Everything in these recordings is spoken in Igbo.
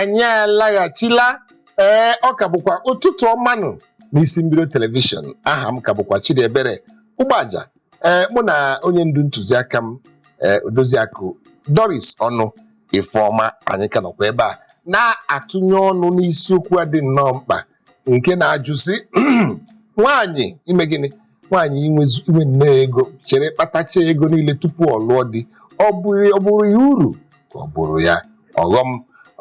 Anyị alaghachila. Ee, ọ ka bụkwa Ụtụtụ Ọmanụ n'Isi Mbido Telivishọn. Aha m ka bụkwa Chidiebere Ụgbaja. Ee, mụ na onye ndu ntụziaka m, ee, Odoziakụ Doris Ọnụ Ifeọma, anyị ka nọkwa ebe a na-atụnye ọnụ n'isiokwu a dị nnọọ mkpa, nke na-ajụ sị, nwaanyị ime gịnị? Nwaanyị inwe nnọọ ego, chere kpatacha ego niile tupu ọ lụọ di, ọ bụrụ ya uru ka ọ bụrụ ya ọghọm?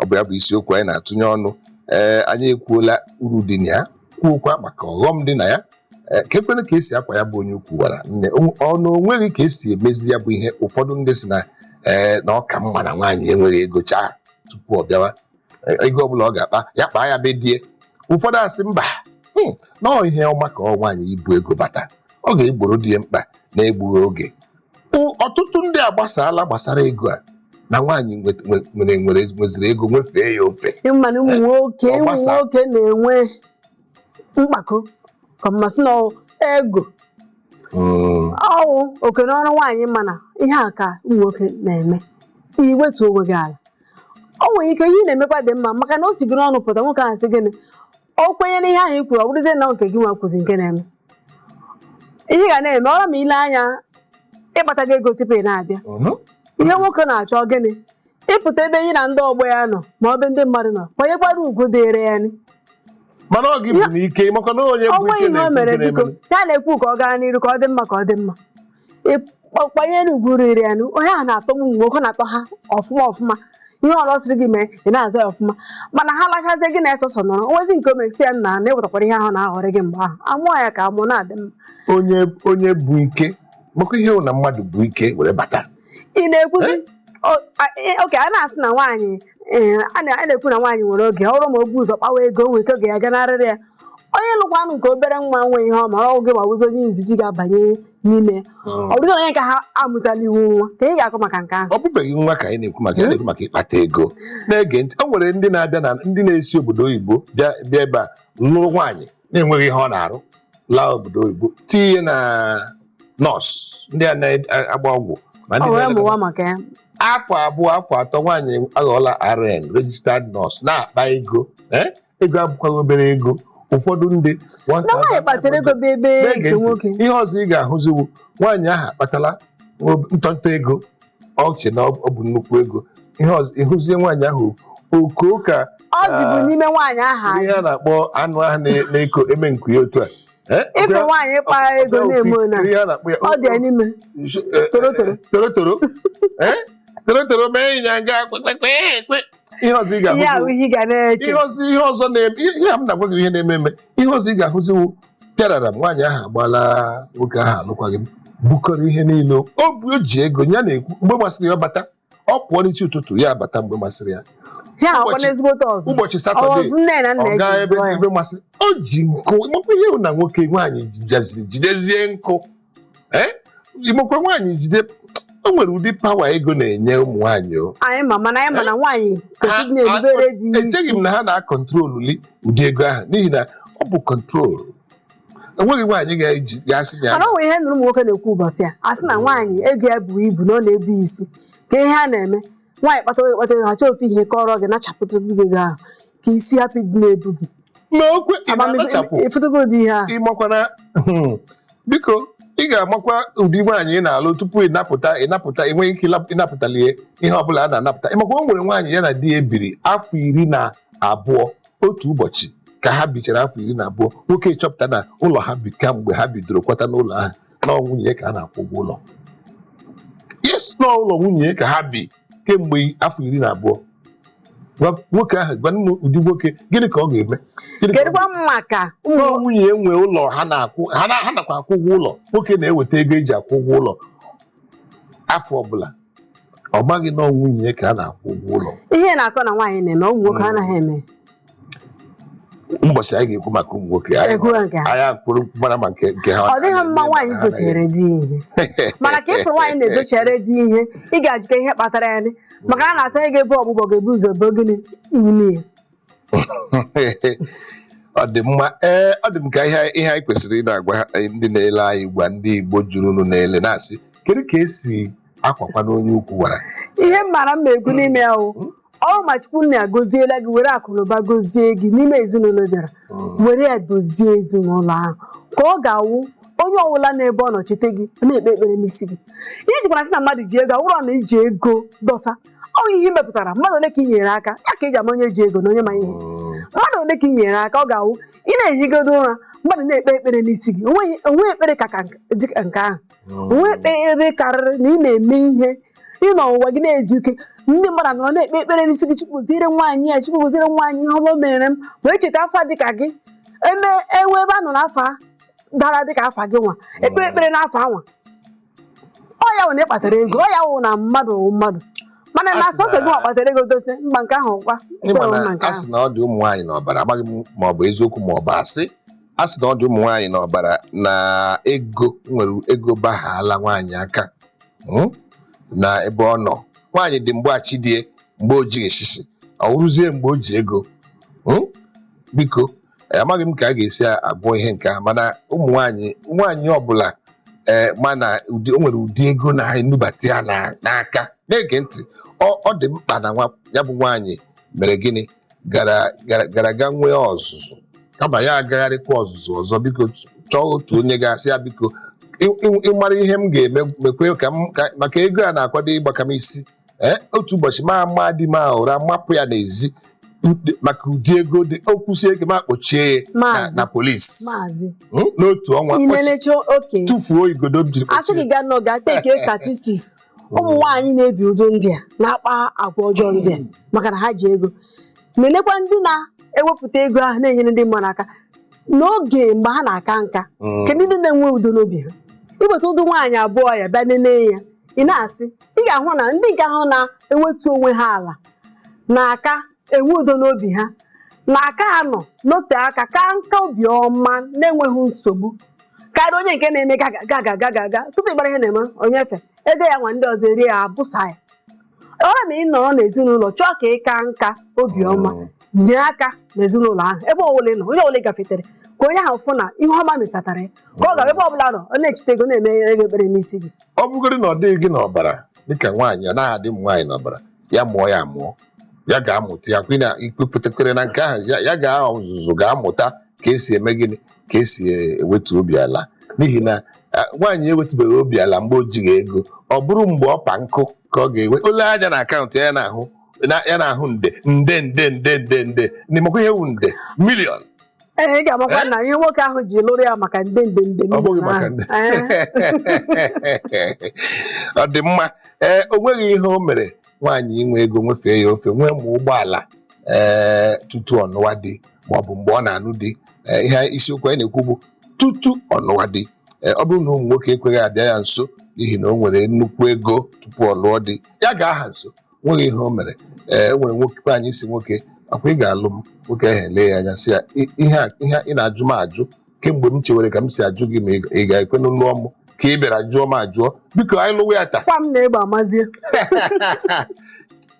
Ọ bụ ya bụ isiokwu anyị na-atụnye ọnụ. Ee, anyị ekwuola uru dị na ya, kwuokwa maka ọghọm dị na ya. Ee, ka ekwene ka esi akwa ya bụ onye ukwu gwara nne ọnụ, onweghị ka esi emezi ya bụ ihe. Ụfọdụ ndị si na, ee, na ọ ka mma na nwaanyị enweghị ego chaa tupu ọ bịawa. Ego ọbụla ọ ga-akpa, ya kpaa ya be die. Ụfọdụ asị mba, na ọ ihe ọma ka ọ nwaanyị ibu ego bata, ọ ga-egboro di ya mkpa na-egbughị oge. Ọtụtụ ndị agbasala gbasara ego a na nwaanyị nwere nwere nweziri ego nwefee ya ofe. Mana ụmụ nwoke Ọ ụmụ gbasa. nwoke na-enwe mkpako ka mmasị na ego ọwụ oke n'ọrụ nwaanyị, mana ihe a ka ụmụ nwoke na-eme, iwetu onwe gị ala. O nwere ike ihe ị na-emekwa dị mma, maka na o si gị n'ọnụ pụta, nwoke ahụ sị gịnị, o kwenye n'ihe ahụ i kwuru, ọ bụrụzie na nke gị nwa kwụzi nke na-eme ihe ị ga na-eme ọrụ. Ma ile anya, ịkpata gị ego tupu ị na-abịa, ihe nwoke na-achọ gịnị? Ịpụta ebe enyi na ndị ọgbọ ya nọ, ma ọ bụ ndị mmadụ nọ, kwanyekwara ugwu dịrị ya ni. Mana ọ gị bụ n'ike, maka na onye bụ ọnwa ike ihe o na-ekwu mere nke biko na-eme. Ya na-ekwu ka ọ gaa n'iru, ka ọ dị mma, ka ọ dị mma. Kwanyere ugwu riri ya nụ. Onye ahụ na-atọ ụmụ nwoke, na-atọ ha ọfụma ọfụma. Ihe ọlọ sịrị gị mee, ị na-aza ya ọfụma, mana ha lachazie, gị na-esọsọ nọrọ onwezi nke o mere, sị ya nna na ewetakwara ihe ahụ na-aghọrị gị. Mgbe ahụ amụọ ya ka amụọ na-adị mma. Onye bụ ike, maka ihe hụ na mmadụ bụ ike were bata. Ị na-ekwuzi oke a na-asị na nwaanyị, ee, a na-ekwu na nwaanyị nwere oge ọrụ, ma o bu ụzọ kpawa ego, o nwere ike oge ya ganarịrị ya. Onye lụkwanụ nke obere nwa nwe ihe ọ mara oge ma wụzi onye izizi ga-abanye n'ime ya. Ọ bụrụ na onye nke ha amụtala iwu nwa, ka ị ga-akọ maka nke ahụ? Ọ bụbeghị nwa ka anyị na-ekwu maka ya, na-ekwu maka ịkpata ego. Na-ege ntị, o nwere ndị na-abịa na ndị na-esi obodo oyibo bịa bịa ebe a lụrụ nwaanyị na-enweghị ihe ọ na-arụ, laa obodo oyibo, tinye na nọọsụ, ndị a na-agba ọgwụ, ma ndị Ọ wee na-elekọta mụwa maka ya. Afọ 2, afọ 3, nwaanyị aghọọla RN, registered nurse, na-akpa ego. Ego abụkwaghị obere ego. Ụfọdụ ndị Na nwaanyị kpatara ego bụ ebe Na-ege nke ntị, nwoke. Ihe ọzọ ị ga-ahụziwu, nwaanyị ahụ akpatala ntọntọ ego, ọchị na ọ bụ nnukwu ego. Ihe ọzọ ịhụzie, nwaanyị ahụ oko ka Ọ dịbụ n'ime nwaanyị ahụ. Ihe a na-akpọ anụ ahụ na-eko eme nku ya otu a. Ịfụ nwaanyị kpara ego na-eme ona Ihe a na-akpọ ya ọ dị ya n'ime torotoro. Torotoro. Torotoro mee ịnyanga kpekpekpe ekpe. Ihe ọzọ ị Ihe ga-ahụzi ahụ ihe ị ga na-eche. Ihe ọzọ na-eme, ihe a m na-agwa gị, ihe na-eme eme, ihe ọzọ ị ga-ahụziwu, pịarara m nwaanyị ahụ agbaala nwoke ahụ alụkwaghị m, bukọrọ ihe niile o bu, o ji ego ya na-ekwu mgbe masịrị ya ọ bata, ọ pụọ n'isi ụtụtụ, ya abata mgbe masịrị ya. Ya akwa n'ezigbote ọzụzụ. Ụbọchị Satọde, Ọzụ nne na nna ọ gaa eji ebe zụọ ya. ebe masịrị o ji nkụ. Makwa ihe hụ na nwoke nwaanyị bịaziri jidezie nkụ, ee, imekwa nwaanyị jide. O nwere ụdị power ego na-enye ụmụ nwaanyị o. Anyị ma, mana anyị ma na nwaanyị kwesịrị na-erubere di ya Echeghị isi. m na ha na-acontrolli ụdị ego ahụ, n'ihi na ọ bụ control. Enweghị nwaanyị ga-eji ga-asị na ya Mana o nwere ihe nụrụ ụmụ nwoke na-ekwu ụbọchị a, asị na nwaanyị ego ya buru ibu, na ọ na-ebu isi ka ihe a na-eme. Nwaanyị kpata ego, kpata ego, ha chọọ ofu ihe kọrọ gị, nachapụta gị ego ahụ ka isi hapụ ịdị na-ebu gị. Ma okwe ị na-anachapụ. Ịfụtụgo ụdị ihe ahụ? Ịmakwana, biko, ị ga-amakwa ụdị nwaanyị ị na-alụ tupu ịnapụta ịnapụta. Ị nweghị ike ịnapụtali ihe ọbụla a na-anapụta. Ịmakwa o nwere nwaanyị ya na di ya ebiri afọ 12. Otu ụbọchị ka ha bichara afọ 12, nwoke chọpụta na ụlọ ha bi kamgbe ha bidoro kwata n'ụlọ ahụ, na ọ nwunye ya ka a na-akwụ ụgwọ ụlọ. Yes, n'ụlọ nwunye ya ka ha bi kemgbe afọ 12. Gwa nwoke ahụ, gwa nnu ụdị nwoke, gịnị ka ọ ga-eme? Gịnị ka ọ Kedụkwa maka ụmụ Nọọ nwunye ya nwe ụlọ ha na-akwụ, ha nakwa akwụ ụgwọ ụlọ. Nwoke na-eweta ego eji akwụ ụgwọ ụlọ afọ ọbụla, ọ maghị na ọ nwunye ya ka a na-akwụ ụgwọ ụlọ. Ihe na-akọ na nwaanyị na-eme, ụmụ nwoke anaghị eme. Mbọchị anyị ga-ekwu maka ụmụ nwoke, anyị Ekwu nke ha. Anyị akwụrụ mara ma nke ha. Ọ dịghị mma nwaanyị zochere di ihe, mana ka ịfụrụ nwaanyị na-ezochere di ihe, ị ga-ajụka ihe kpatara ya ni, maka na a na-asị onye ga-ebu ọgbụgbọ ga-ebu ụzọ bụ gịnị ime ya. Ọ dị mma. Ee, ọ dị m ka ihe anyị kwesịrị ị na-agwa ndị na-ele anyị ugbu a, ndị Igbo juru unu na-ele, na-asị, kedu ka esi akwakwa n'onye ukwu gwara? Ihe m mara m ma ekwu n'ime ya wụ Ọ ma Chukwu nna goziela gị, were akụ na ụba gozie gị n'ime ezinụlọ bịara, were ya dozie ezinụlọ ahụ, ka ọ ga-awụ onye ọbụla n'ebe ọ nọchite gị na-ekpe ekpere n'isi gị. Ihe jikwara sị na mmadụ ji ego, awụrọ na iji ego dọsa ọ ihe ị mepụtara. Mmadụ ole ka ị nyere aka ya ka eji ama onye ji ego na onye ma ihe. Mmadụ ole ka ị nyere aka, ọ ga-awụ ị na-ehigodo ụra, mmadụ na-ekpe ekpere n'isi gị. Onwe ekpere ka dịka nke ahụ, onwe ekpere karịrị na ị na-eme ihe ịnọ ụwa gị na-ezu ike, ndị mmadụ nọrọ na-ekpe ekpere n'isi gị: "Chukwu ziere nwaanyị ya, Chukwu ziere nwaanyị ihe ọma o mere m." Wee cheta afa dịka gị eme ewe ebe a nọ n'afa dara dịka afa gị nwa, ekpe ekpere n'afọ anwa. Ọ ya wụ na ị kpatara ego, ọ ya wụ na mmadụ wụ mmadụ, mana na A sị sọsọ gị nwa kpatara ego dose mba, nke ahụ kwa Ịma ekweghị m na na nke a ahụ. Sị na ọ dị ụmụ nwaanyị n'ọbara. Amaghị m ma ọ bụ eziokwu ma ọ bụ asị. A sị na ọ dị ụmụ nwaanyị n'ọbara na ego nwere ego baghala nwaanyị aka, Na ebe ọ nọ, nwaanyị dị mgbe achidie, mgbe o jighị esisi, ọ wụrụzie mgbe o ji ego. Biko, amaghị m ka a ga-esi agwọ ihe nke a, mana ụmụ nwaanyị, nwaanyị ọbụla ee ma na ụdị o nwere ụdị ego na-enubata ya n'aka na-ege ntị, ọ dị mkpa na ya bụ nwaanyị mere gịnị, gara gara gara ga nwee ọzụzụ, kama ya agagharịkwa ọzụzụ ọzọ. Biko, chọọ otu onye ga-asị ya, "Biko, ịmara ihe m ga-eme, mekwe ka m maka ego a na-akwado ịgbaka m isi." Ee, otu ụbọchị ma ama di m ahụ ụra, mapụ ya n'ezi maka ụdị ego dị, o kwụsie ike, ma kpochie ya na Maazị. na polisi. Maazị. N'otu ọnwa Ị na-elecha oke tụfuo igodo m jiri asị gị kpochie. Gaa nọ gaa take statistics ụmụ nwaanyị na-ebi udo ndị a na-akpa agwa ọjọọ ndị a maka na ha ji ego. Nenekwa ndị na-ewepụta ego ahụ na-enyere ndị mmadụ aka n'oge mgbe ha na-aka nka. Kedu ndị na-enwe udo n'obi ha? Iweta ụdị nwaanyị abụọ ya bịa nene ya, ị na-asị, ị ga-ahụ na ndị nke ahụ na-ewetu onwe ha ala na-aka enwe udo n'obi ha, na-aka anọ n'ote aka ka nka obi ọma na-enweghị nsogbu karịa onye nke na-eme gaga gaga gaga ga tupu ịgbara ihe na-eme onye efe ego ya nwa ndị ọzọ erie ya abụsa ya. Ọ na ị nọrọ n'ezinụlọ chọọ ka ị ka nka obiọma, nye aka n'ezinụlọ ahụ. Ebe ọbụla ị nọ, onye ọbụla ị gafetere, ka onye ahụ fụ na ihe ọma mesatara ya, ka ọ gara ebe ọbụla nọ, ọ na-echite ego na-eme ego ekpere n'isi gị. Ọ bụgoro na ọ dịghị gị n'ọbara dịka nwaanyị, ọ naghị adị ụmụ nwaanyị n'ọbara, ya mụọ ya amụọ, ya ga-amụta ya kwe na ikpepụtakwere na nke ahụ ya ga ọzụzụ, ga-amụta ka esi eme gịnị, ka esi ewetu obi ala, n'ihi na nwaanyị ewetụbeghị obi ala mgbe o jighị ego, ọ bụrụ mgbe ọ pa nkụ ka ọ ga-ewe ole anya na akaụntụ ya na-ahụ ya na-ahụ nde nde nde nde nde nde n'imekwa ihe wu nde million. Ee, ị ga-amakwa na ihe nwoke ahụ ji lụrụ ya maka nde nde nde Ọ bụghị million maka ahụ. nde. Ee. Ọ dị mma. Ee, o nweghị ihe o mere nwaanyị inwe ego nwefee ya ofe, nwee ma ụgbọala, ee, tutu ọ nụwa di ma ọ bụ mgbe ọ na-anụ di. Ee, ihe isiokwu anyị na-ekwu bụ tutu ọ nụwa di. Ee, ọ bụrụ na ụmụ nwoke ekweghị abịa ya nso n'ihi na o nwere nnukwu ego tupu ọ lụọ di, ya ga-aha nso, nweghị ihe o mere. Ee, e nwere nwoke nwaanyị si nwoke, "Akwa ị ga-alụ m?" Nwoke ahụ ele ya anya, sị ya, "Ihe a ị na-ajụ m ajụ kemgbe m chewere ka m si ajụ gị ma ị ga-ekwe lụọ m, ka ị bịara jụọ m ajụọ. Biko, anyị lụwa ya taa." Kwa m na-egbe amazie.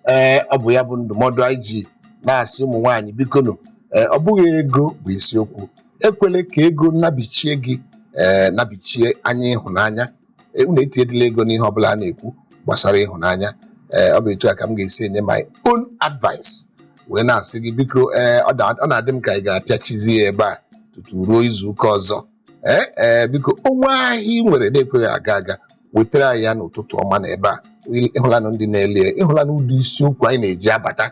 Ee, ọ bụ ya bụ ndụmọdụ anyị ji na-asị ụmụ nwaanyị, biko nụ, ee, ọ bụghị ego bụ isiokwu. Ekwele ka ego nabichie gị, ee, nabichie anya ịhụnanya. Ee, unu etinyedịla ego n'ihe ọbụla a na-ekwu gbasara ịhụnanya. Ee, ọ bụ etu a ka m ga-esi enye my own advice wee na-asị gị, biko, ee, ọ na-adị m ka ị ga-apịachizi ya ebe a tutu ruo izu ụka ọzọ. Ee, biko, onwe ahịa ị nwere na-ekweghị aga aga, wetara anyị ya n'ụtụtụ ọma na ebe a. Ịhụlanụ ndị na-ele ya, ịhụlanụ ụdị isiokwu anyị na-eji abata,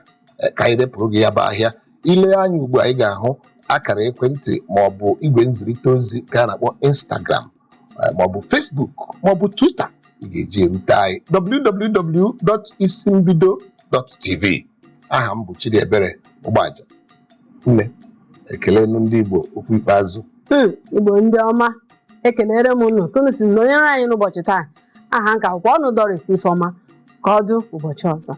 ka anyị repụrụ gị ya bụ ahịa. Ile anya ugbu a, ị ga-ahụ akara ekwentị ma ọ bụ igwe nzirịta ozi ka a na-akpọ Instagram, ma ọ bụ Facebook ma ọ bụ Twitter ị ga-eji erute anyị: www.isimbido.tv. Aha m bụ Chidiebere Ụgbaja. Nne, ekelenu ndị Igbo okwu ikpeazụ. Igbo ndị ọma, ekelere m unu ka unu si nọnyere anyị n'ụbọchị taa. Aha nka akwụkwọ ọnụ Doris Ifeọma. Ka ọ dị ụbọchị ọzọ.